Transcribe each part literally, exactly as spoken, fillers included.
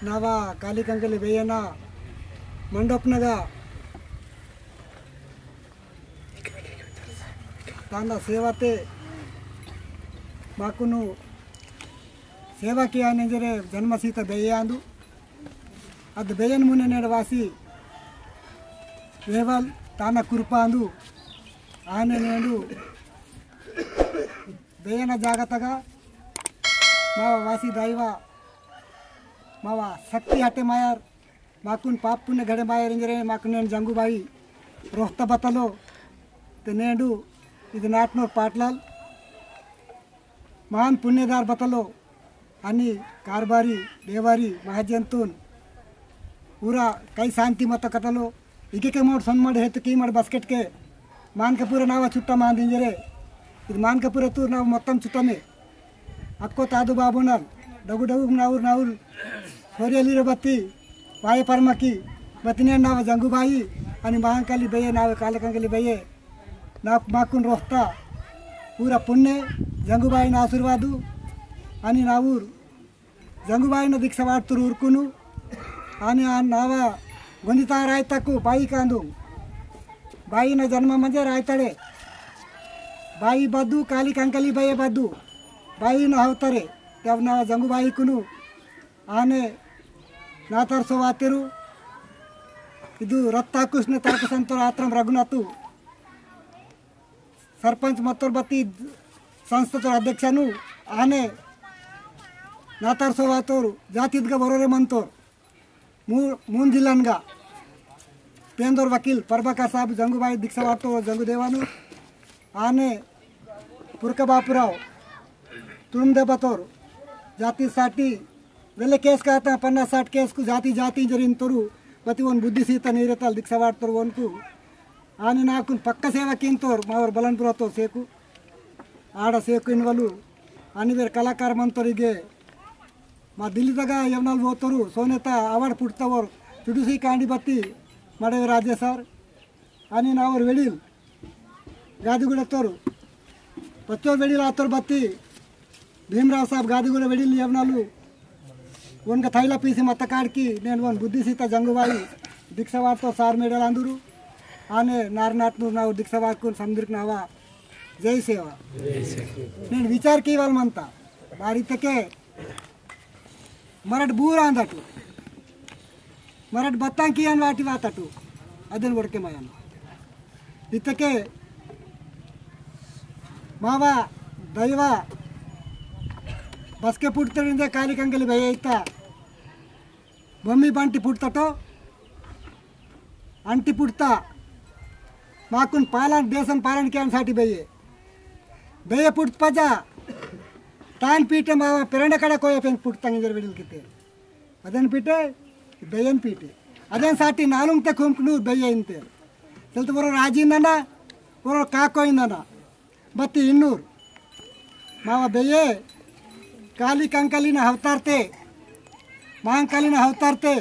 नावा काली कंकली बेयेना मंडपनगा ताना सेवाते माकुनु सेवा किया इंजेरे जन्मसीता बेये आंदु। अद बेयेन मुने नेंड वासी वेवल ताना कुरुपांदु। आने नेंडु बेयेना जागतगा मावा वासी दैवा मावा शक्ति हटे मायर, माकुन पाप पुण्य घड़े मायर इंजेरे माकुन नेंड जंगुबाई रोहता बतलो। ते नेंडु इद नाटनोर पाटलाल महान पुण्यदार बतलो, अनि कारबारी, देवारी, महाजनतुन, पूरा कई शांति मत कतलो, इगे के मोड़ सोनमड़ हेतु की मड़ बस्केट के, मानकापुर नावा चुट्टा मान दिंजरे, इद मानकापुर तूर नावा मोत्तम चुट्टमे, अक्को तादु बाबुनल, डगु डगु नाउर नाउर, सोरियली रे बत्ती, वाये परमकी, बतिने नावा जंगुबाई, अनि महांकाली बेये नावा कालकंकली बेये, ना माकुन रोहता, पूरा पुण्य जंगुबाईन आशीर्वादु, अनि नाउर जंगुबाईन दीक्षा वाटतुर उरकुनु, अनि आ नावा गोंदिता रायतकु बाई कांदु, बाईन जन्म मंजे रायतड़े, बाई बद्दु, काली कंकली बेये बद्दु, बाईन हवतरे, तब नावा जंगुबाईकुनु, आने नातर सोवातेरु, इदु रत्ता कुष्ण ताकु संतोर आत्रम रघुनाथु, सरपंच मत्तोर बत्ती संस्थातोर अध्यक्षनु, आने नातर सोवातोर जातिदगा बरोरे मंतोर, मू-, मून जिल्लानगा पेंदोर वकील प्रभाकर साहब जंगुबाई दीक्षा वाटतोर जंगु देवानु, आने पुरका बापुराव तुरुम देबतोर जाति साटी वेले केस काता पन्नास साठ केसकु जाति जाति जरिन तोरु बती ओन बुद्धि सीता नीरेताल दीक्षा वाटतोर ओनकु आने नाकुन पक्का सेवा किंतोर मावर बलनपुरतो सेकु आड़ा सेकु इनवलु आने वेर कलाकार मंतोर इगे मा दिल्ली दगा यवनल वोतोरु सोनेता अवार्ड पुटता वोर चुडुसी कांडी बत्ती मड़े राजेसर आने नावर वेडिल गादिगुड़ातोर पच्चो वेडिल आतोर बत्ती भीमराव साहब गादिगुड़ा वेडिल यवनलु ओनगा थैला पीसी मत्ता काड़की नेंड ओन बुद्धि सीता जंगुबाई दीक्षा वाटतोर सार मेडल आंदुरु आने नारनाटनूर नावर दीक्षा वाटकुन समदिरक नावा जय सेवा। नेंड विचार कीवाल मंता बारी तके मरट बूर आंदटु, मरट बत्तां कियान वाटी वातटु, अदेन वड़के मायन। इत्तके मावा दैवा बसके पुट्टतटु इंदे काली कंकली बेये इत्ता, बम्मी बंटी पुट्टतटु, अंटी पुट्टता, माकुन पालन, देशन पालन कियान साटी बेये। बेये पुट्ट पजा, तान पीटे मावा पेरंडा कड़ा कोया पेन पुट्टता इंजर वेडिल किते। अदेन पीटे, बेयेन पीटे। अदेन साटी नालुंग ते खुमकनूर बेये इंते। चलते वरो राजी इंदना, वरो काको इंदना। बत्ती इन्नूर मावा बेये काली कंकाली ना अवतारते, महांकाली ना अवतारते,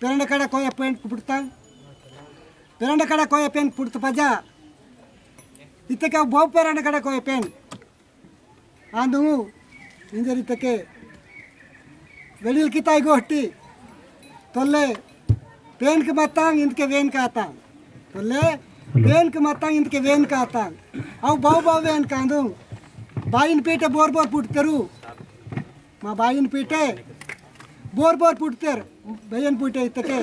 पेरंडकड़ा कोया पेन पुटता, पेरंडकड़ा कोया पेन पुटत पजा, इत्तेके बहु पेरंडकड़ा कोया पेन आंदु इंजर इत्तेके वेडिल किताई गोष्टी तोल्ले पेनक मत्तांग इंदके वेनक आतांग। तोल्ले पेनक मत्तांग इंदके वेनक आतांग। अव बव बव वेनक आंदु। बाइन पीटे बोर बोर पुटतेरु। मा बाइन पीटे बोर बोर पुटतेर। बेयेन पीटे इत्तेके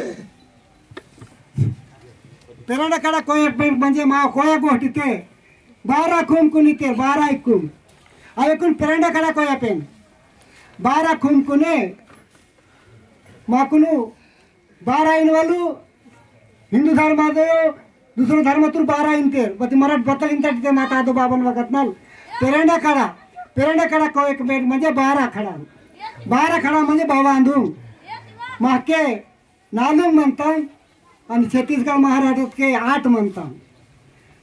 पेरंडकड़ा कोया पेन मंजे मा कोया गोष्टीते बारा खुमकुन इत्तेर, बारा इक्कुम। अवेकुन पेरंडकड़ा कोया पेन बारा खुमकुने माकुनु बारा इनवलु हिंदू धर्म आदयो, दूसरो धर्म तुर बारा इनतेर, बती मरट बतल इनता टिते माता आदो बाबन वगत नल। पेरंडकड़ा, पेरंडकड़ा कोया पेन मंजे बारा खड़ा। बारा खड़ा मंजे बाबा आंदु। माके नालुंग मंतांग, अनि छत्तीसगढ़ महाराष्ट्र के आठ मंतांग।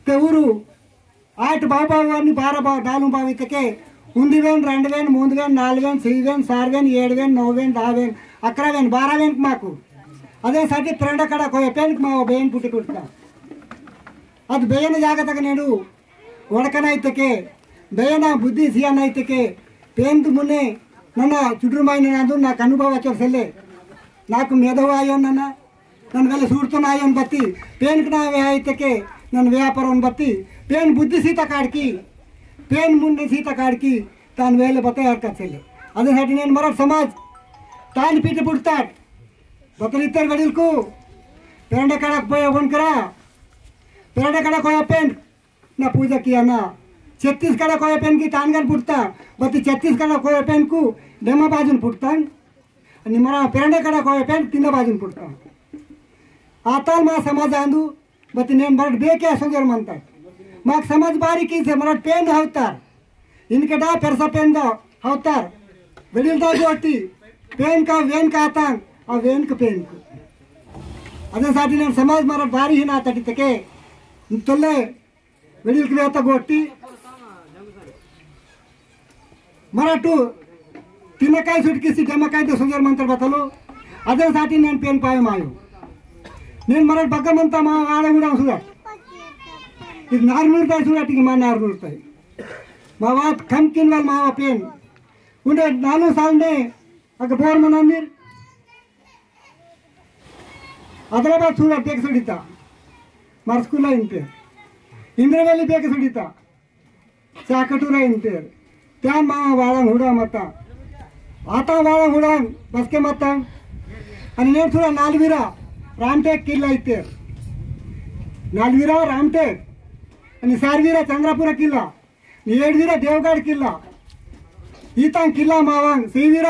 ते उरु आठ बाव बाव अनि बारा बाव, नालुंग बाव इत्तेके उंदी वेन, रंड वेन, मूंद वेन, नाल वेन, सी वेन, सार वेन, एड़ वेन, नौ वेन, दा वेन, अकरा वेन, बारा वेन माकु। अदे साटी पेरंडकड़ा कोया पेन मावा बेयेन पुटी पुटता। अद बेयेन जागतगा नेंडु वड़कना इत्तेके, बेयेना बुद्धि सियाना इत्तेके, पेंद मुने नना चुडुर माइन नांदु ना कनु बावा चोर सेले। నాకు మేధో ఆయో నన్న, నన్న వేల సూడుతున్న ఆయో బత్తి, పేన్కు నా వే అయితేకే, నన్న వ్యాపారం బత్తి, పేన్ బుద్ధి సీత కాడికి, పేన్ ముందు సీత కాడికి, తాను వేల బత్త ఏర్కచ్చలే. అదే సాటి నేను మరొక సమాజ్, తాను పీట పుడతాడు. బతలిద్దరు వెడిల్కు, పెరండ కడకు పోయే వన్కరా, పెరండ కడకు పోయే పేన్, నా పూజ కియానా. ಛತ್ತೀಸ್‌ಗಢ ಕೋಯ ಪೆನ್‌ಕು ತಾನ್‌ಗನ್ ಪುಟ್ತಾ, ಬತ್ತಿ ಛತ್ತೀಸ್‌ಗಢ ಕೋಯ ಪೆನ್‌ಕು ದೆಮ್ಮ ಬಾಜುನ್ ಪುಟ್ತಾನ್. ನಿಮ್ಮರ ಪೆರಂಡ ಕಡ ಕೋಯ ಪೆನ್ ತಿನ್ನ ಬಾಜುನ್ ಪುಟ್ತಾನ್. ಆತಾಲ್ ಮಾ ಸಮಾಜ ಅಂದು, ಬತ್ತಿ ನೇನ್ ಮರಟ್ ಬೇಕೆ ಸೊಂಜರ್ ಮಂತ. ಮಾಕ್ ಸಮಾಜ ಬಾರಿ ಕೀಸೆ ಮರಟ್ ಪೇನ್ ಹೌತಾರ್. ಇನ್ಕೆಡ ಪೆರ್ಸ ಪೇನ್‌ದ ಹೌತಾರ್. ವೆಡಿಲ್‌ದ ಗೋಟಿ, ಪೇನ್‌ಕ ವೇನ್‌ಕ ಆತಾನ್, ಆ ವೇನ್‌ಕ ಪೇನ್‌ಕು. ಅದೇ ಸಾಟಿ ನೇನ್ ಸಮಾಜ ಮರಟ್ ಬಾರಿ ಹೀನ ತಟಿತಕೆ. ತೊಲ್ಲೆ ವೆಡಿಲ್‌ಕು ವೇತ ಗೋಟಿ. ಮರಟು ತಿನ್ನಕಾಯಿ ಸುಟ್ಕಿಸಿ ಜಮಕಾಯಿ ದ ಸೊಂಜರ್ ಮಂತರ್ ಬತ್ತಲು. ಅದೇ ಸಾಟಿ ನೇನ್ ಪೇನ್ ಪಾಯ ಮಾಯು. ನೇನ್ ಮರಟ್ ಬಗ್ಗ ಮಂತ ಮಾ ವಾಡ ಗುಡ ಸುಡ. ಇದು ನಾರ್ನೂರು ರೂಪಾಯಿ ಸುಡಾಟಿಗೆ ಮಾ ನಾರ್ನೂರು ರೂಪಾಯಿ. ಮಾ ವಾತ್ ಕಮ್ ಕಿನ್ವಲ್ ಮಾವ ಪೇನ್. ಉಂಡೆ ನಾಲ್ಕು ಸಾಲ್‌ನೆ ಅಗ ಬೋರ್ ಮನ ನೀರ್. ಆದಿಲಾಬಾದ್ ಸೂರ ಬೇಗ ಸುಡಿತ. ಮರ್ಸ್ಕುಲ ಇಂಪೇರ್. ಇಂದ್ರವಲ್ಲಿ ಬೇಗ ಸುಡಿತ. ಚಾಕಟೂರ ಇಂಪೇರ್. ತ್ಯಾನ್ ಮಾವ ವಾಡಂಗ್ ಹುಡ ಮತ್ತ. ಆತ ವಾಡಂಗ್ ಹುಡ ಬಸ್ಕೆ ಮತ್ತ. ಅನಿ ನೇರ್ ಸೂರ ನಾಲ್ವೀರ ರಾಮಟೇಕ್ ಕಿಲ್ಲ ಇತ್ತೇರ್. ನಾಲ್ವೀರ ರಾಮಟೇಕ್. ಅನಿ ಸಾರ್ವೀರ ಚಂದ್ರಪುರ ಕಿಲ್ಲ. ಏಡ್ವೀರ ದೇವಗಢ ಕಿಲ್ಲ. ಈತಾಂಗ್ ಕಿಲ್ಲ ಮಾವಾಂಗ್, ಸೀವೀರ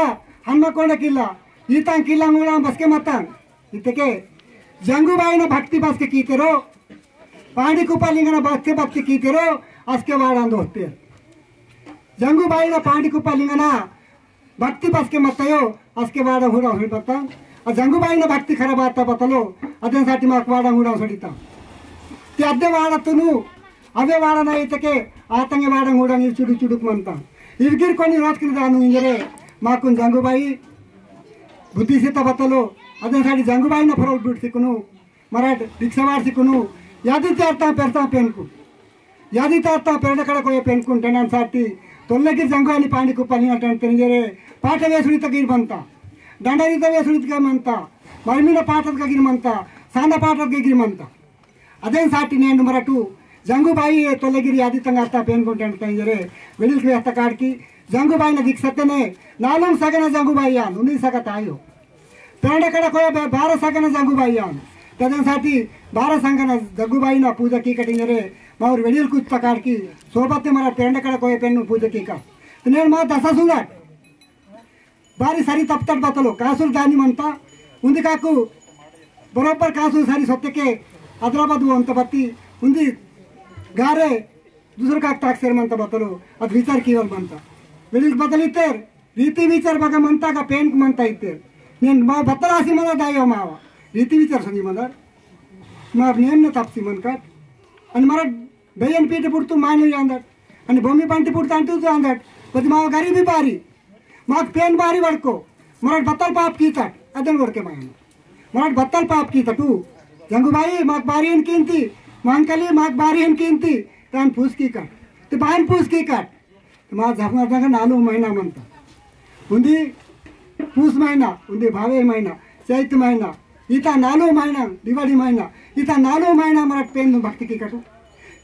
ಹನ್ಮಕೊಂಡ ಕಿಲ್ಲ. ಈತಾಂಗ್ ಕಿಲ್ಲ ಮೂಲ ಬಸ್ಕೆ ಮತ್ತಾಂಗ್. ಇತ್ತಕೆ ಜಂಗುಬಾಯಿನ ಭಕ್ತಿ ಬಸ್ಕೆ ಕೀತೆರೋ, ಪಾಂಡಿಕುಪ್ಪ ಲಿಂಗನ ಭಕ್ತಿ ಭಕ್ತಿ ಕೀತೆರೋ, ಅಸ್ಕೆ ವಾಡಂದು ಹೋಗ್ತೇರ್. ಜಂಗುಬಾಯಿನ ಪಾಂಡಿಕುಪ್ಪ ಲಿಂಗನ ಭಕ್ತಿ ಬಸ್ಕೆ ಮತ್ತಯೋ, ಅಸ್ಕೆ ವಾಡ ಹೂಡ ಹುಳಿ ಬತ್ತ. ಆ ಜಂಗುಬಾಯಿನ ಭಕ್ತಿ ಖರಾಬ್ ಆತ ಬತ್ತಲು, ಅದೇನ್ ಸಾಟಿ ಮಾಕ್ ವಾಡ ಹೂಡ ಸಡಿತ. ತಿ ಅದ್ದೆ ವಾಡತನು, ಅವೇ ವಾಡನ ಐತಕೆ, ಆತಂಗೆ ವಾಡ ಹೂಡ ಇವ್ ಚುಡು ಚುಡುಕ್ ಮಂತ. ಇವ್ಗಿರ್ కొని రోజుకిని దాను ఇంజరే, మాకున్ జంగుబాయి, బుద్ధి సీత బత్తలు, అదే సాటి జంగుబాయిన పొరలు బీడు సిక్కును, మరాట్ రిక్షా వాడు సిక్కును, యాది తేర్తా పెర్తా పెన్కు. యాది తేర్తా పెరడకడ కోయ పెన్కు, టెండన్ సాటి, తొల్లగిరి జంగు అని పాండి కుప్పని అంటాను తెలియజేరే, పాట వేసుడిత గిరి మంత, దండరిత వేసుడిత మంత, మరిమిన పాటత గిరి మంత, సాంద పాటత గిరి మంత. అదేం సాటి నేను మరటు జంగుబాయి తొల్లగిరి ఆదిత్యంగా అత్త పేనుకుంటాను తంజరే వెడిల్కి వేస్త కాడికి జంగుబాయిన దీక్షతనే నాలుగు సగన జంగుబాయి ఆ నుండి సగ తాయో పెరడకడ కోయ బా-, బార సగన జంగుబాయి ఆ తదం సాటి బార సంగన జంగుబాయిన పూజ కీకటింజరే మా ఊరు వెడిల్కు ఇత్త కాడికి సోబత్తే మర పెరడకడ కోయ పెన్ను పూజ కీక నేను మా దశ చూడాలి. బారి సరి తప్తట్ బతలో, కాసులు దాని మంత, ఉంది కాకు, బరోబర్ కాసులు సరి సొత్తకే, ఆదిలాబాద్ అంత బత్తి, ఉంది గారే, దుసర కాకు తాక్సేర్ మంత బతలో, అది విచార కీవల్ మంత. వెడిల్కి బతలితేర్, రీతి విచార బగ మంత, గా పేన్కు మంత ఇతేర్. నేను మా బత్తలాసి మన దాయో మావ. రీతి విచార సంగి మన. మా నేను తప్సి మన కాట్. అని మర బెయ్యన్ పీట పుడుతూ మాయన అందట్. అని బొమ్మి పంటి పుడుతూ అంటూ అందట్. కొద్ది మా గరీబీ బారి. మాకు పేన్ బారి వడుకో. మరొకటి బత్తల పాప కీతాడు. అదని కొడుకే మాయన. మరొకటి బత్తల పాప కీతటు. జంగుబాయి మాకు బారి అని కీంతి. మా అంకలి మాకు బారి అని కీంతి. దాని పూసి కీకాడు. తి బాయిన పూసి కీకాడు. మా జఫనార్ దగ్గర నాలుగు మహినా మంత. ఉంది పూస్ మహినా, ఉంది భావే మహినా, చైత్ మహినా. ఇత నాలుగు మహినా, దివాళి మహినా. ఇత నాలుగు మహినా మరొకటి పేన్ భక్తి కీకటు.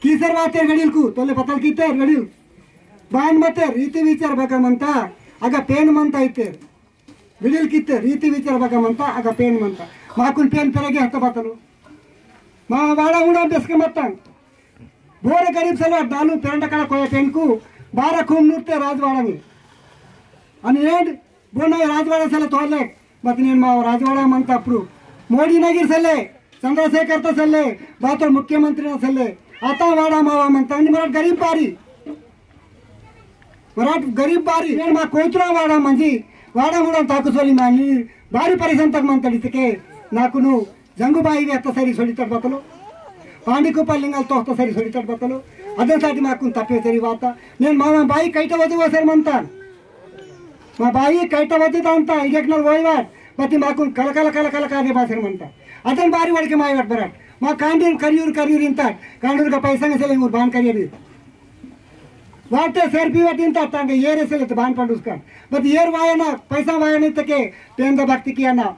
కీసర్ వాతేర్ వెడిల్కు, తొల్లే పతల్ కీతేర్ వెడిల్. బాన్ మతేర్, రీతి విచార బగ మంత, అగ పేన్ మంత ఇతేర్. వెడిల్కి ఇతేర్, రీతి విచార బగ మంత, అగ పేన్ మంత. మాకున్ పేన్ పెరగే హత్త బతలు. మా వాడ కూడా బెస్కె మత్తాం. బోర గరీబ్ సలా దాలు పెరండకడ కోయ పేన్కు, బార కుమ్నూర్తే రాజవాడని. అని ఏండ్ బోన రాజవాడ సెల్లే తోలే, బతి నేను మా రాజవాడ మంత అప్పుడు. మోడీ నగిరి సెల్లే, చంద్రశేఖర్త సెల్లే, బాతో ముఖ్యమంత్రి సెల్లే, అత వాడ మావ మంత, అన్ని మరొకటి గరీబ్ బారి. మరొకటి గరీబ్ బారి. నేను మా కోతుల వాడ మంది, వాడ కూడా తాకుసోలి మాని, బారి పరిసంతకు మంతడితకే, నాకును జంగుబాయి వేత్త సరి సొడితడు బతలు. పాండికుప్ప లింగాలు తోస్త సరి సొడితడు బతలు. అదే సాటి మాకు తప్పే సరి వాత. నేను మా బాయి కైట వది వసరమంతాను. మా బాయి కైట వది తాంత ఇగెక్నల్ ఓయివాట్. బతి మాకు కలకల కలకల కాదే బాసరమంత. అతను బారి వడికి మాయవాట్ బరాట్. మా కాండీర్ కరియూర్ కరియూర్ ఇంత. కాండూరుగా పైసంగ సెలే ఊరు బాన్ కరియది. వాటే సెర్పి వదింత తాంగ ఏరే సెలే బాన్ పండుస్కా. బతి ఏర్ వాయన పైసా వాయన ఇతకే పేంద భక్తికి అన్న.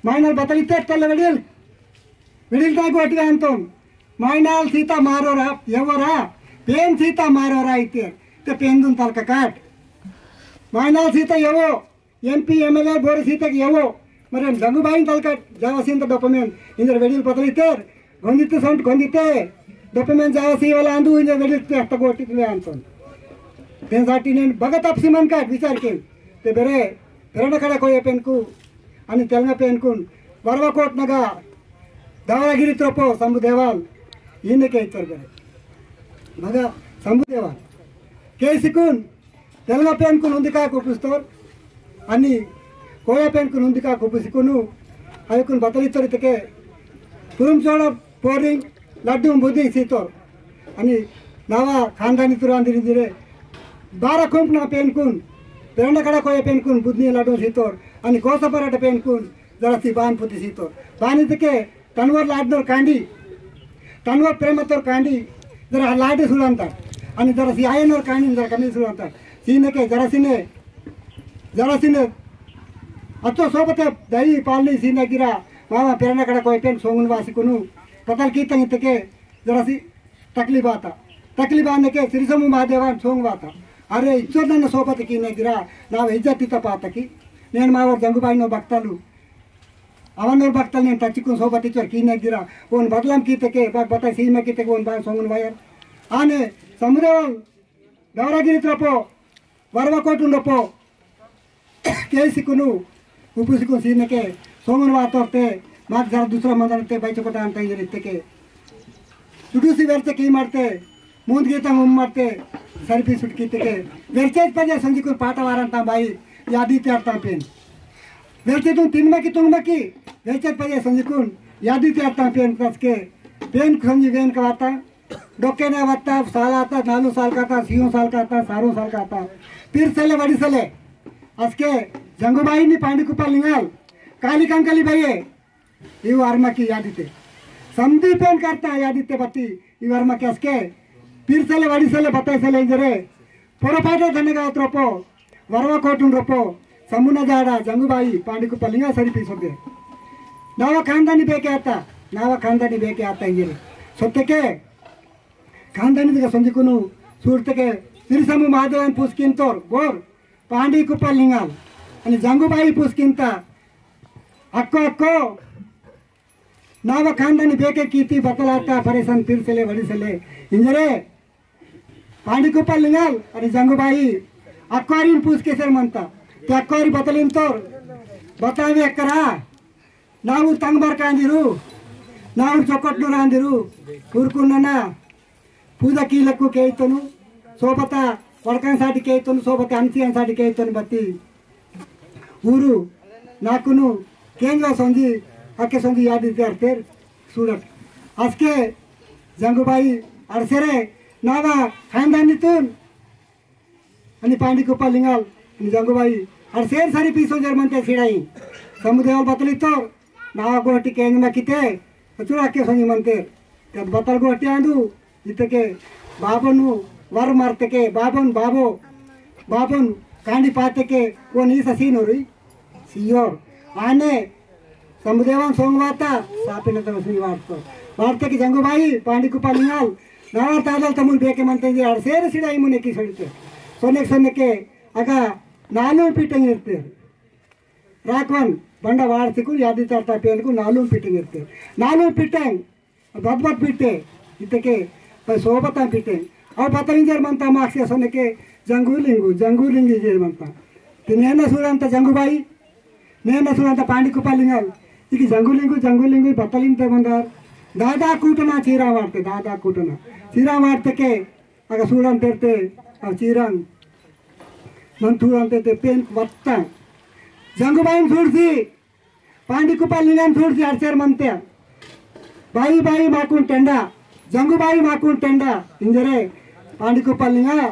मायनाल बतल इत्तेर तेल्ला वेडिल। वेडिल ताई गोटी वेंतोन। मायनाल सीता मारोरा, एवोरा, पेन सीता मारोरा इत्तेर। ते पेनदुन तलका काट। मायनाल सीता एवो, एमपी, एमएलए, बोरे सीता एवो। मरे जंगुबाईन तलका जावसिन तो डोपमेन। इंजर वेडिल बतल इत्तेर। गोंदिते संट गोंदिते। डोपमेन जावसी वाला आंदु इंजर वेडिल ते हत्ता गोटी वेंतोन। तेन साटी नेन बगत अपसी मन काट विचार के। ते बेरे, पेरंडाकड़ा कोया पेनकु। अनि तेलंगा पेनकुन, वरवा कोट नगा, दावरागिरी त्रोपो, संबुदेवाल, इने के इत्तर बेरे। मगा संबुदेवाल। केसिकुन, तेलंगा पेनकुन उंदिका कुपुस्तोर, अनि कोया पेनकुन उंदिका कुपुसिकुनु, अयुकुन बतल इत्तोर इत्तेके, कुरुम जोड़ा पोरिंग, लड्डू बुद्धि सीतोर। अनि नावा खानदानी तुरांदिरी दिरे। बारा कुंपना पेनकुन, पेरंडाकड़ा कोया पेनकुन, बुद्धि लड्डू सीतोर। अनि कोसा पराटा पेनकुन, जरासी बान पुती सीतोर। बान इत्तेके, तनवर लाडनोर कांडी, तनवर प्रेमतोर कांडी, जरा लाडे सुड़ांता। अनि जरासी आयनोर कांडी, जरा कमी सुड़ांता। सीनेके, जरासीने, जरासीने, अच्छो सोबते दही पालनी सीने गिरा, मावा पेरंडाकड़ा कोया पेन सोंगुन वासिकुनु, पतल कीतंग इत्तेके, जरासी तकलीफ आता। तकलीफ आनेके सिरिसमु महादेवान सोंग वाता। अरे, इच्चोर नन्ना सोबत कीने गिरा, नावा इज्जत इत्ता पाता की। नेन मावर जंगुबाईनो भक्तलु। अवनोर भक्तल नेन तच्चिकुन सोबत इच्चोर कीने गिरा। ओन बदलम कीतेके, बा-, बता सीमा कीतेके, ओन बान सोंगुन वायर। आने, संबुदेवाल, दावरागिरी त्रोपो, वरवा कोटुन रोपो, केसिकुनु, उपुसिकुन सीनेके, सोंगुन वातोरते, माक जरा दूसरा मंदरते, बाई चोकोटा अंता इंजर इत्तेके। सुडूसी वेरते की मरते, मूंद गीता उम मरते, सरपी सुटकी इत्तेके। वेरचेज पजे संजिकुन पाटा वारंता बाई, यादी त्यारता पेन। वेरचेतुन तिनमकी तुंगमकी, वेरचेज पजे संजिकुन, यादी त्यारता पेन तसके, पेन संजी वेन कवाता, डोक्केने वत्ता, साल आता, नालू साल काता, सियों साल काता, सारों साल काता। पिरसेले वडिसेले। असके जंगुबाई नी पांडी कुपार लिंगाल। काली कंकाली बाई। इव अरमकी यादिते। समदी पेन करता यादिते बत्ती। इव अरमकी असके। पिरसेले वडिसेले बताइसेले इंजरे। पोरपाटे धनगावत रोपो, वरवा कोटुन रोपो, समुना जाड़ा, जंगुबाई, पांडी कुपार लिंगा सरी पीसोते। नावा खानदानी बेके आता, नावा खानदानी बेके आता इंजरे। सोत्तेके, खानदानी दिगा संजिकुनु, सूरतेके, सिरिसमु महादेवन पूसकिंतोर, गोर, पांडी कुपार लिंगाल, अनि जंगुबाई पूसकिंता, अक्को, अक्को, नावा खानदानी बेके कीती बतलाता, परेशान पिरसेले, वडिसेले, इंजरे, पांडी कुपार लिंगाल, अनि जंगुबाई, अक्वारिन पूसकेसेर मंता। ते अक्वारी बतलिंतोर, बतावे अक्करा, नाउर तंगबर कांदिरु, नाउर चोकटनु रांदिरु, कुरकुन्नना, पूजा कीलकु केइतोनु, सोबता, वड़कन साटी केइतोनु, सोबता, अंसियन साटी केइतोनु बत्ती। ऊरु नाकुनु केंजवा संजी, अक्के संजी यादी तेरतेर सूरत। असके जंगुबाई अड़सेरे नावा खानदानीतुन अनि पांडी कुपार लिंगाल अनि जंगुबाई अड़सेर सरी पीसो जर मंते सिड़ाई। समुदेवाल बतली तो नावा गोटी केंजमा किते अचुरा अक्के संजी मंते। तब बतल गोटी आंदू इत्तेके बाबोनु वर मरतेके बाबोन बाबो, बाबोन कांडी पातेके वो नीसा सीन हो रही। सियोर आने समुदेवन सोंग वाता, सापिन तम सुई वार्तो। वार्ते की जंगुबाई, पांडी कुपार लिंगाल, नावर तादल तमुल बेके मंते जे अड़सेर सिड़ाई मुने की सड़ते। सोनेक सोनेके, अगा नालू पीटेंग इर्ते। राकवन, बंडा वार्तिकु, यादी तरता पेनकु नालू पीटेंग इर्ते। नालू पीटेंग, बद बद पिटे, इत्तेके, पै सोबता पिटे। अव बतल इंजर मंता माक्सिया सोनेके, जंगू लिंगू, जंगू लिंगू इंजर मंता। ते नेना सूड़ंता जंगूबाई, नेना सूड़ंता पांडी कुपार लिंगाल। इकी जंगू लिंगू, जंगू लिंगू बतल इंते मंदार। दादा कूटना चीरा वार्ते, दादा कूटना। चीरा वार्तेके, अगा सूड़न तेरते, अव चीरन। मन सूड़न तेरते पेन वत्ता। जंगूबाईन सूड़सी, पांडी कुपार लिंगान सूड़सी अड़सेर मंते। बाई बाई माकुन टेंडा, जंगूबाई माकुन टेंडा, इंजरे पांडी कुपार लिंगा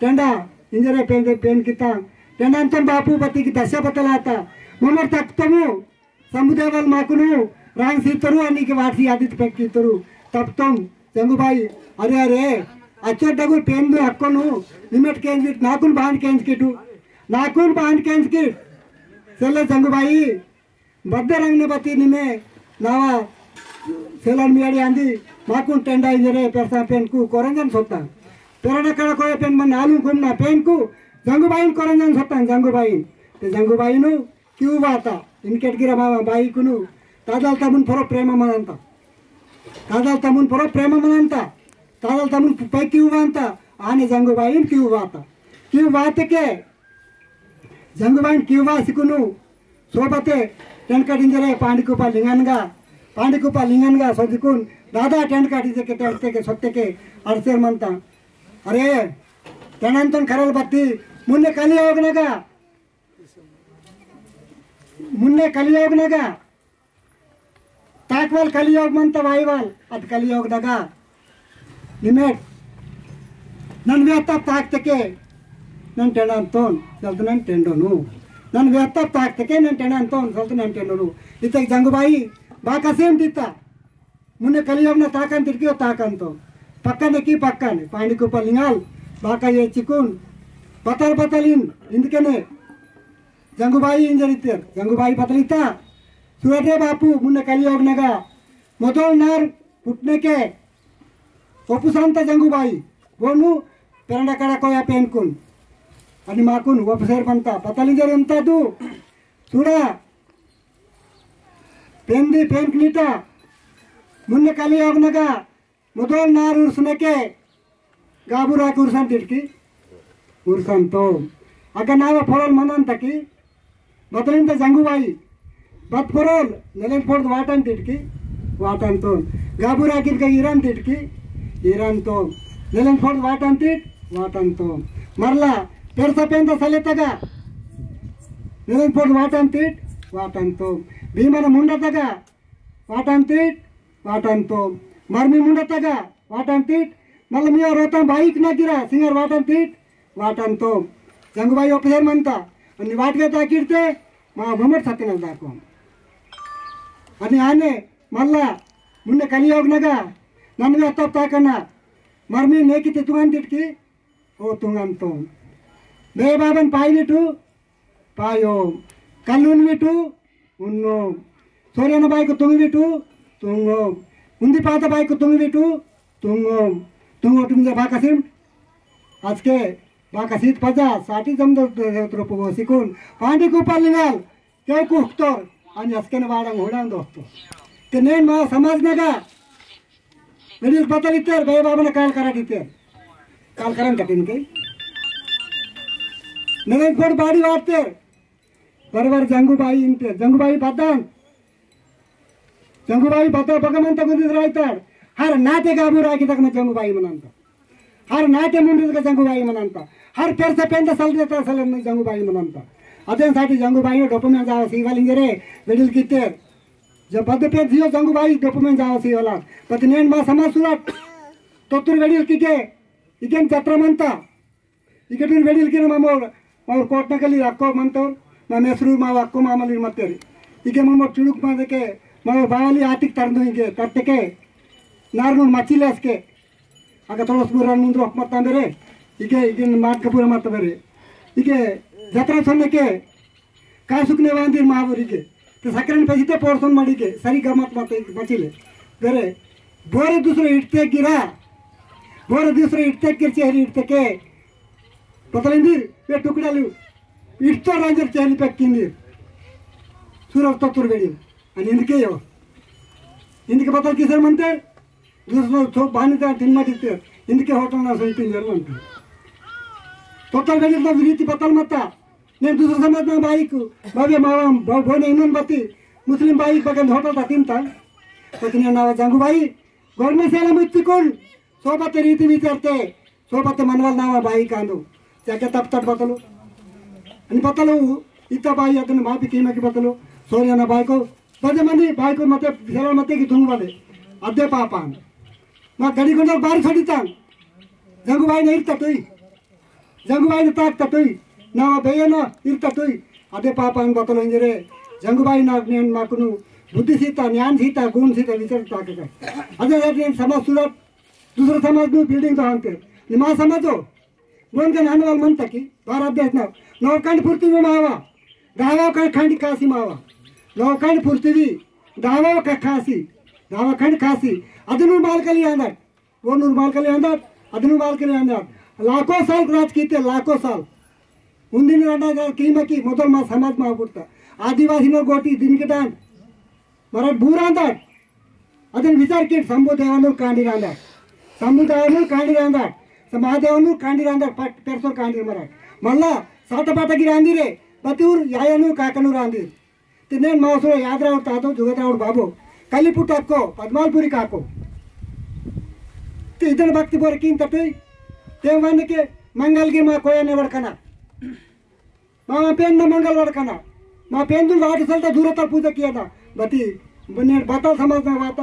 टेंडा, इंजरे पेन, पेन किता, टेंडा अंतम बापू बत्ती की दशा बतलाता, ममर तक तमु, समुदेवाल माकुनु, रांग सीतरु, अनि के वाटसी आदित पेक कीतरु, तब तम जंगूबाई, अरे, अरे, अच्छो डगु पेंदु अक्कोनु, निमेट केंज किट, नाकुन बान केंज किटु, नाकुन बान केंज किट। सेले जंगूबाई, बद्दे रंगने बती निमे नावा सेलन मियाड़ी आंदी माकुन टेंडा इंजरे पेरसा पेनकु कोरंजन सोता। पेरना कड़ा कोया पेन मन आलू घूमना पेनकु जंगुबाइन कोरंजन सोता जंगुबाइन। ते जंगुबाइनु क्यों बाता इनकेट गिरा मामा बाई कुनु तादल तमुन परो प्रेम मनंता। तादल तमुन परो प्रेम मनंता। तादल तमुन पै क्यों बांता। आने जंगुबाइन क्यों बाता। क्यों बात के जंगुबाइन किवा सिकुनु सोबते टेंडकाट इंजरे पांडिकुपा लिंगनगा, पांडिकुपा लिंगनगा सोजिकुन दादा टेंडकाट इंजके टेंडते के सोते के अड़सेर मनता। अरे, टेंडन तोन खरल बत्ती, मुन्ने कलियोग नगा, मुन्ने कलियोग नगा, ताकवाल कलियोग मनता वाईवाल, अद कलियोग दगा। निमेट, नन व्यक्ता ताकतेके, नन टेंडन तोन, सल्त नन टेंडोनु। नन व्यक्ता ताकतेके, नन टेंडन तोन, सल्त नन टेंडोनु। इतक जंगुबाई, बाका सेम दिता। मुन्ने कलियोग ना ताकन तिरकियो ताकन तो। पक्का ने की पक्का ने, पांडिकुपा लिंगाल, बाका ये चिकुन, पतल पतल इन, इंदके ने, जंगुबाई इंजर इत्तेर, जंगुबाई पतल इत्ता, सुरटे बापू, मुन्ने कलियोग नगा, मोदोल नार पुटनेके, ओपुसंता जंगुबाई, बोनु, पेरंडा कड़ा कोया पेनकुन, अनि माकुन, ओपुसेर मनता, पतल इंजर इंता दू, सुड़ा, पेंदी पेनकनीटा, मुन्ने कलियोग नगा, मोदोल नार उर्सनेके, गाबुराक उर्सन तिटकी, उर्सन तो। अगा नावा पोरोल मनन तकी, बतलिन त जंगुबाई, बत पोरोल, नेलेन पोर्द वाटन तिटकी, वाटन तो। गाबुराक इनका इरन तिटकी, इरन तो। नेलेन पोर्द वाटन तिट, वाटन तो। मरला, पेरसा पेंदा सलेतगा, नेलेन पोर्द वाटन तिट, वाटन तो। भीमन मुंडतगा, वाटन तीट, वाटन तोम। मरमी मुंडतगा, वाटन तीट, मलमिया रोता बाईक नगिरा, सिंगर वाटन तीट, वाटन तोम। जंगुबाई ओपसेर मनता, अनि वाटगे ताकिरते, मा भमट सत्यनल दाको। अनि आने, मल्ला, मुन्ने कलियोग नगा, नन्वे तप ताकना, मरमी नेकी तितुंगन तिटकी, ओ तुंगन तोम। बे बाबन पाई बिटू, पायो। कल्लुन बिटू, उन्नो। सोरेन बाई को तुंग बिटू, तुंगो। उन्दी पाता बाई को तुंग बिटू, तुंगो। तुंगो तुम जे बाकासिम। आज के बाकासित पजा, साटी जम दो, दो, दो, दो, सिकुन। पांडी कुपार लिंगाल, केव कुख्तोर, अनि अस्केन वाडंग होडंग दोस्तो। ते नेन मा समाज नगा, वेडिल बतल इत्तेर, बे बाबन काल करा दित्तेर। काल करन कठिन के। नरेन कोड बाड़ी वाटतेर। बरबर जंगुबाई इंतेर, जंगुबाई बदन। जंगुबाई बदन बगमन तक उदित रायतार। हर नाते गाबू राखी तक में जंगुबाई मनंता। हर नाते मुंडू तक जंगुबाई मनंता। हर पेरसा पेंदा सल देता सल में जंगुबाई मनंता। अदेन साटी जंगुबाई डोपमेन जावा सीवाल इंजरे, वेडिल कित्तेर। जब बद पेंद सियो जंगुबाई डोपमेन जावा सीवाला। पति नेन मा समाज सुरत। तोतुर वेडिल किके, इकेन जत्रा मनता। इकेटुन वेडिल किन मामोर, मामोर कोटना कली अक्को मनतोर, मा मेसरू मा अक्को मामली मत्तेरी। इके मामोर चुड़ुक मा देके, मामोर बावली आतिक तरदो इके, तरतेके, नारनुन मचिले असके। अगा तोड़स बुरान मुंद्रो मत्ता बेरे, इके, इके माट का पूरा मत्ता बेरे। इके जत्रा सोने के, कासुक ने वांदिर महाबुरी के। ते सकरन पे जिते पोर्सन मड़ी के, सरी गमत मत मचिले। बेरे, बोरे दूसरे इटते गिरा, बोरे दूसरे इटते गिर चेहरी इटते के। पतलेंदिर, ये टुकड़ा लियो। इटतो रांजर चेहरी पे किंदिर। सूरज तो तुर बेड़ी। अनि इनके यो। इनके पतल किसर मनते? दूसरो तो बानी ता दिन माटी ते। इनके होटल ना सही तीन जरूर मनते। पतल बेड़ी तो विरीति पतल मता। ने दूसरा समाज में बाईक, बाबे मावा, बो-, बोने इनन बती, मुस्लिम बाईक बगन होटल ता तीन ता। पति ने नावा जंगुबाई, गोरमे सेला मुत्तिकुन, सोबत रीति विचारते, सोबत मनवाल नावा बाईक आंदो। जाके तप तप बतलो। अनि बतलो, इत्ता बाई अदन माफी कीमा की बतलो, सोरी अना बाईको, बजे मनी बाईको मते, सेला मते की तुंग वाले। अदे पापान। मा गड़ी गुंडल बारी छोड़ी तान। जंगुबाई ने इर्ता तोई। जंगुबाई ने ताक ततोई, नावा बेये ना इर ततोई। अदे पापा अन बतलो इंजरे, जंगुबाई ना नेन माकुनु, बुद्धि सीता, ज्ञान सीता, गुण सीता, विचार सीता के कर। अदे अदे नेन समाज सुरत, दूसरा समाज नु building तो हंते। निमा समाजो, वन के नानवाल मन तकी, भारत देश ना, नौखंड पृथ्वी मावा, दावा का खंड काशी मावा। नौ खंड पृथ्वी, दहवाँ ख-, खासी, दहवाँ खंड खासी। अदनू मालकली आंदट, वो नूर मालकली आंदट, अदनू मालकली आंदट। लाखों साल राज कीते, लाखों साल। उन्दिन रंडा कीमकी मोदल मा समाज मा पुट्टा। आदिवासी नो गोटी दिन के टाइम मराठ बूर आंदट। अदन विचार कीट शंभू देवानूर कांडी रांदट। शंभू देवानूर कांडी रांदट। स-, महादेवानूर कांडी रांदट। पट-, पेरसोर कांडी मराठ। मल्ला सात पाटा गिर आंदी रे। बतिउर यायनूर काकनूर आंदी। ते नेन मावसुर यादराव तातो जुगतराव बाबो। कली पुटक्को, पद्मालपुरी काको। ते इदन भक्ति बोर कीन तटुई। ते वन के मंगल गे मा कोया ने वड़कना। मा पेन न मंगल वड़कना। मा पेन दुन वाट सलता दूर तल पूजा किया था। बती, बनेट बतल समाज ना वाता।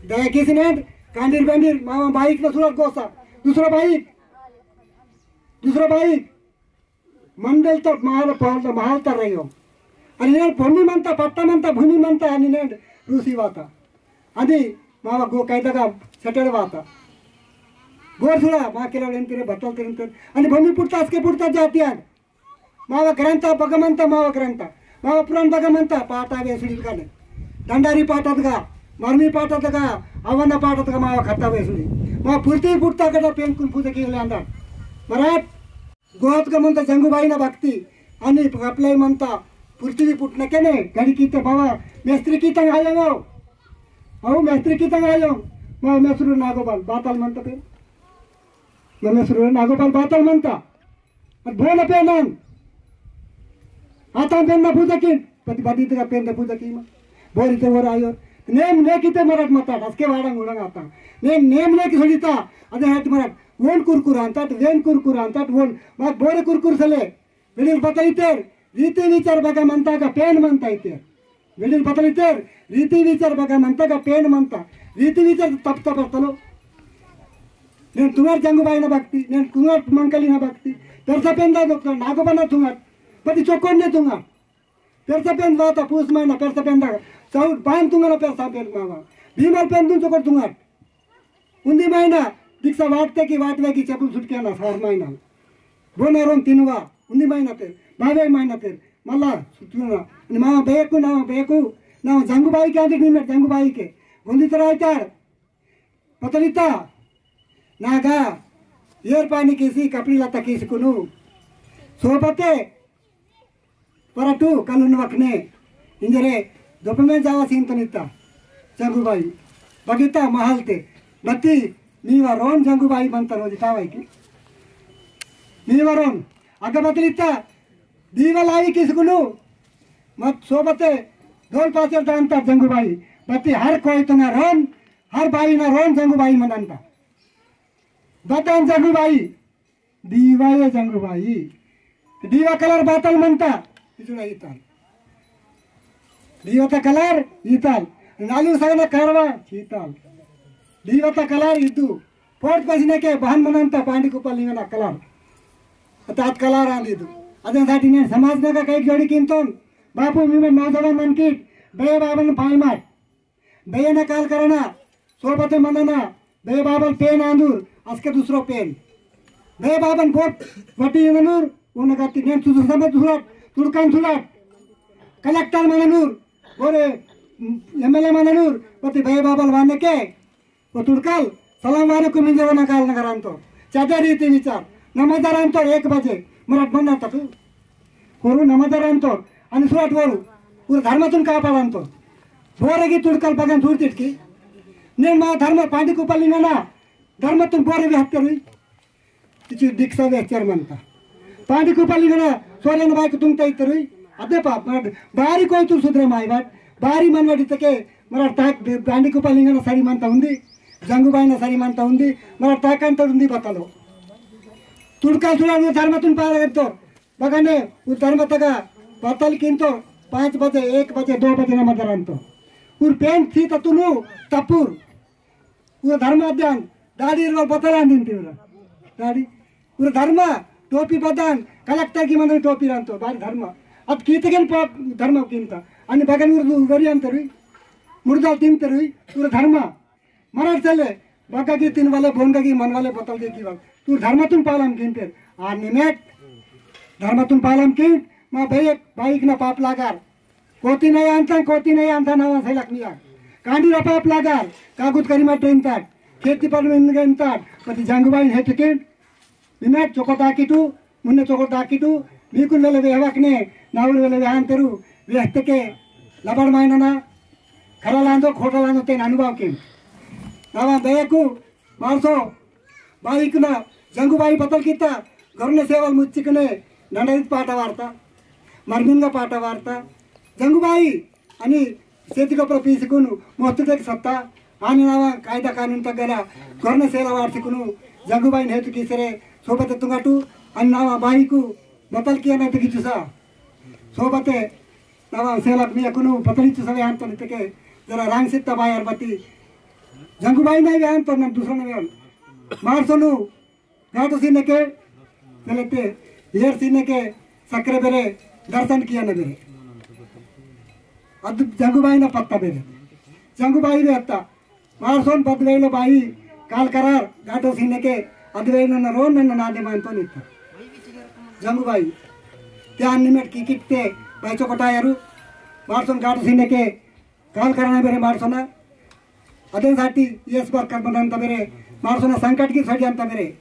दया किसी ने कांडीर बेंडीर, मामा बाइक ना सुरत गोसा। दूसरा बाइक। दूसरा बाइक। मंडल तो महल, पहल तो महल तर रही हो। अनि नेन भूमि मंता, पट्टा मंता, भूमि मंता, अनि नेन रूसी वाता। अनि मावा गो कैदगा सेटल वाता। गोर सुड़ा, मा केला एंतिरे, बतल तेरे एंतिरे। अनि भूमि पुट्टा, असके पुट्टा जाति आन। मावा ग्रंथ बगमंता, मावा ग्रंथ। मावा पुराण बगमंता, पाटा वेसुड़ी काने। दंडारी पाटदगा, मरमी पाटदगा, अवना पाटदगा, मावा खत्ता वेसुड़ी। मावा पृथ्वी पुट्टा कटा पेनकुन पूजा किले अंदर। मराठ, गोहत का मंता जंगू बाई ना भक्ति, अनि कपलाई मंता पृथ्वी पुटना केने, गड़ी कीते बाबा, मेस्त्री की तंग आयो। अहो मेस्त्री की तंग आयो, मा मेस्रू नागोपाल, बातल मंता पे। मा मेस्रू नागोपाल बातल मंता। अद बोला पेनान। आता पेन ना पूजा की, पति बदी तगा पेन ना पूजा की मा। बोरी ते वोर आयो। नेम ने किते मरट मताट, असके वाडंग उडंग आता। नेम, नेम ने की सोडीता, अदे हट मरट। वोन कुरकुर अंतात, वेन कुरकुर अंतात, वोन। मा बोरे कुरकुर सले। वेडिल बतल इतेर, रीति विचार बगा मंता का पेन मंता इतेर। वेडिल बतल इतेर, रीति विचार बगा मंता का पेन मंता। रीति विचार तप तप तलो। नेन तुंगार जंगुबाई ना भक्ति, नेन तुंगार मंकली ना भक्ति। पेरसा पेन दा डॉक्टर, नागो बना तुंगार। बती चोकोन ने तुंगार। पेरसा पेन वाता पूस माना, पेरसा पेन दा। साउथ बान तुंगार पेरसा पेन मावा। बीमार पेन तुं चोकोन तुंगार। उन्दी मायना, दीक्षा वाटते की वाटवे की चेपुल सुटके ना, सार मायना। बोना रोन तिनवा, उन्दी मायना तेर, बावे मायना तेर, मला सुटुना। अनि मामा बेकु, नामा बेकु, नामा जंगुबाई के आंदी निमेट जंगुबाई के। गोंदी तराई तार, पतलिता, नागा, येर पानी किसी, कपड़ी लता किसी कुनु। सोबते, परटू कलुन वकने इंजरे दोपमे जावा सीन तनिता। जंगुबाई बगिता महल ते बत्ती मीवा रोन जंगुबाई मंता रोजी तावाई की। मीवा रोन अगबतलिता दीवा लाई किसकुनु मत सोबते ढोल पाचर दानता जंगुबाई। बत्ती हर कोई तना रोन, हर बाई ना रोन जंगुबाई मनंता। बतान जंगुबाई दीवा ये जंगुबाई। दीवा कलर बातल मनता। इजुड़ा इताल। दीवा ता कलर इताल। नालू सगना कारवा इताल। दीवा ता कलर इदु। पोर्ट पसीने के बहन मनंता पांडी कुपा लिंगना कलर। अतात कलर आंदी इदु। अदन साटी ने समाज नगा कई जोड़ी किंतोन। बापू मी में नौजवान मन की बे बाबन पाई मार। बेयना काल करना, सोबते मनना, बे बाबल पेन आंदूर, असके दूसरो पेन। बे बाबन बोट वटी इंदनूर, उन गति नेन सुसु समय सुरत, तुड़कान सुरत। कलेक्टर मननूर, बोरे एमएलए मननूर, बती बे बाबल वाने के, वो तुड़काल, सलाम वालेकुम इंजवना काल नगरांतो। चदे रीति विचार, नमाजरांतो एक बजे, मरट बनना तक। कोरु नमाजर अंतोर, अनि सुरत वरु, उर धर्मतुन कापाडंतोर। बोरे की तुड़कल बगन दूर तिटकी। नेन मा धर्म पांडी कुपलिंगना, धर्मतुन बोरे भी हत्या रुई। इची दीक्षा वे चेयरमैन ता। पांडी कुपलिंगना, सोरेन बाई को तुम तई तरुई। अदे पाप, मरट, बारी कोई तुर सुधरे माई बाट, बारी मनवाडी तके, मरट ताक, पांडी कुपलिंगना सरी मनता उंदी, जंगुबाई ना सरी मनता उंदी, मरट ताकन तर उंदी बतालो। तुड़कल सुरत धर्मतुन पार करतोर। बगने उर धर्म तगा बतल किंतो पाँच बजे, एक बजे, दो बजे नमाज रंतो। उर पेंट थी ततुनु तपुर। उर धर्म अध्ययन दाढ़ी इरवल बतल आंदिन ती उर। दाढ़ी। उर धर्म टोपी बदान कलेक्टर की मंदन टोपी रंतो। बारी धर्म। अब कीतगन प-, धर्म किंता। अनि बगन उर वरी अंतरुई। मुर्दा तिंतरुई। उर धर्म। मरट सेले, बग्गा की तीन वाले, बोंगा की मन वाले, बोतल की की वाले। तू धर्मतुन पालन किंतेर। आ निमेट, धर्मतुन पालन किंत, मा बेयक, बाईक ना पाप लागार। कोती नइ आंता, कोती नइ आंता, नावा सेलक मिया। कांडी रपाप लागार, कागुत करी मत इंताट, खेती पर में इंताट, पति जंगुबाई हेतु के, मिमेट चोको ताकिटु, मुन्ने चोको ताकिटु, मीकुन वेले वेहवाकने, नाउर वेले वेहांतेरु, वेहतके, लबड़ मायनना, खरा लांदो, खोटा लांदो, तेन अनुभव के। नावा दयकु, मारसो, बाईकुना, जंगुबाई बतल कित्ता, गोरने सेवल मुच्चिकुने, नंडरित पाटा वार्ता, मरमिनगा पाटा वार्ता, जंगुबाई, अनि सेतिको प्र पीसिकुनु, मोस्तुटेक सत्ता, अनि नावा कायदा कानून तगला, गोरने सेला वार्सिकुनु, जंगुबाई हेतु किसरे, सोबते तुंगाटु, अनि नावा बाईकु, बतल किया ना तगी चुसा, सोबते, नावा सेलक मियाकुनु, बतली चुसा वे अंतन इतके, जरा रांग सित्ता बायर बती, जंगुबाई ना वे अंतन दूसरा ना वे अंतन। मारसोनु, गाटो सीने के, चलते, येर सीने के, सक्रे बेरे, दर्शन किया न बेरे। अद जंगुबाई ना पत्ता बेरे। जंगुबाई बे अत्ता। मारसोन बदवेलो बाई, काल करार, गाटो सीने के, अदवेलो न रोन न नादे मानतो नित्ता। जंगुबाई। त्या निमेट की कित्ते, बाई चोकोटा यारू। मारसोन गाटो सीने के, काल करना बेरे मारसोना। अदेन साटी येस बार कर बदंता बेरे, मारसोना संकट की सड़ी अंता बेरे।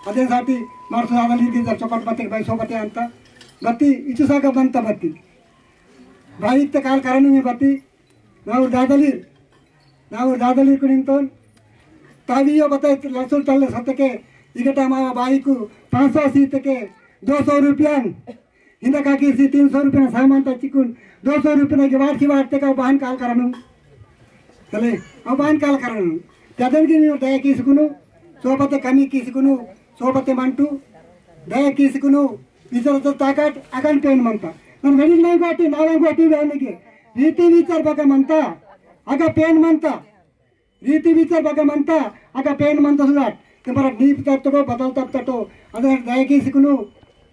अदेन साटी मारसोना आदली दी जर चोकट बत्ते बाई सोबते अंता। बत्ती, इचु साका बनता बत्ती। बाई इत्ते काल करनु मी बत्ती। नाउर दादली, नाउर दादली कुनिंतोन। तावियो बताई लसुल तल्ले सत्ते के, इगटा मावा बाईकु, पाँच सौ सीते के, दो सौ रुपया। हिंदा काकी सी तीन सौ रुपया सामान ता चिकुन, दो सौ रुपया की वाट की वाट ते का बहान काल करनु। चले, अब बहान काल करनु। त्यादन की नहीं दया की सिकुनु, सोबते कमी की सिकुनु, सोबते मंटू, दया की सिकुनु, इजर तो ताकत अगन पेन मनता। नन वेडिंग नहीं गोटी, नावा गोटी वेने के। रीति विचार बगा मनता, अगा पेन मनता। रीति विचार बगा मनता, अगा पेन मनता सुधार। ते मरा नीप तत्तो, बदल तत्तो। अदे दया की सिकुनु,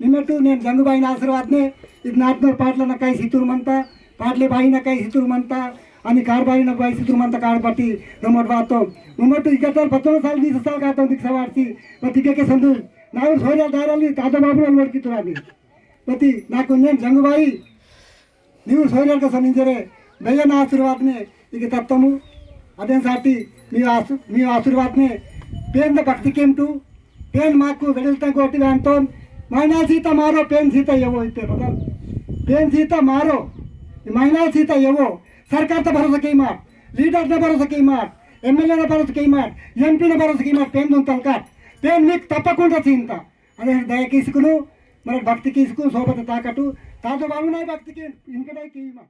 निमेटु नेन जंगुबाईना आशीर्वादने, इद नाटनोर पाटलाना काई सितुर मनता, पाटले बाईना काई सितुर मनता, अनि कारबारीना बाई सितुर मनता कारबती, नमोट बातो। नमोट इकतर बत्तोर साल, बीस साल का तो दिख सवार सी, बती के के संदूर, नाउर सोरिया दाराली, तादो बाबुराल वोट की तुरानी। बती, नाकु नेन जंगुबाई, नीवु सोरियल का सनिंजरे, बेयना आशीर्वादने, इके तत्तमु, अदेन साटी, मी आस-, मी आशीर्वादने, पेन द भक्ति केमटु, पेन माकु वेडिल तंग गोटी वेंतोन, माइनाल सीता मारो, पेन सीता येवो इत्ते बदल। पेन सीता मारो, माइनाल सीता येवो, सरकार ता भरोसा केई माट, लीडर ता भरोसा केई माट, एमएलए ता भरोसा केई माट, एमपी ता भरोसा केई माट, पेन दुन तलकाट, पेन मीक तप्पकुंडा सींता। अरे दया की सिकुनु, मरे भक्ति की सिकुनु, सोबत ताकटु, तादो बाबू नाई भक्ति की, इनके नाई की मा।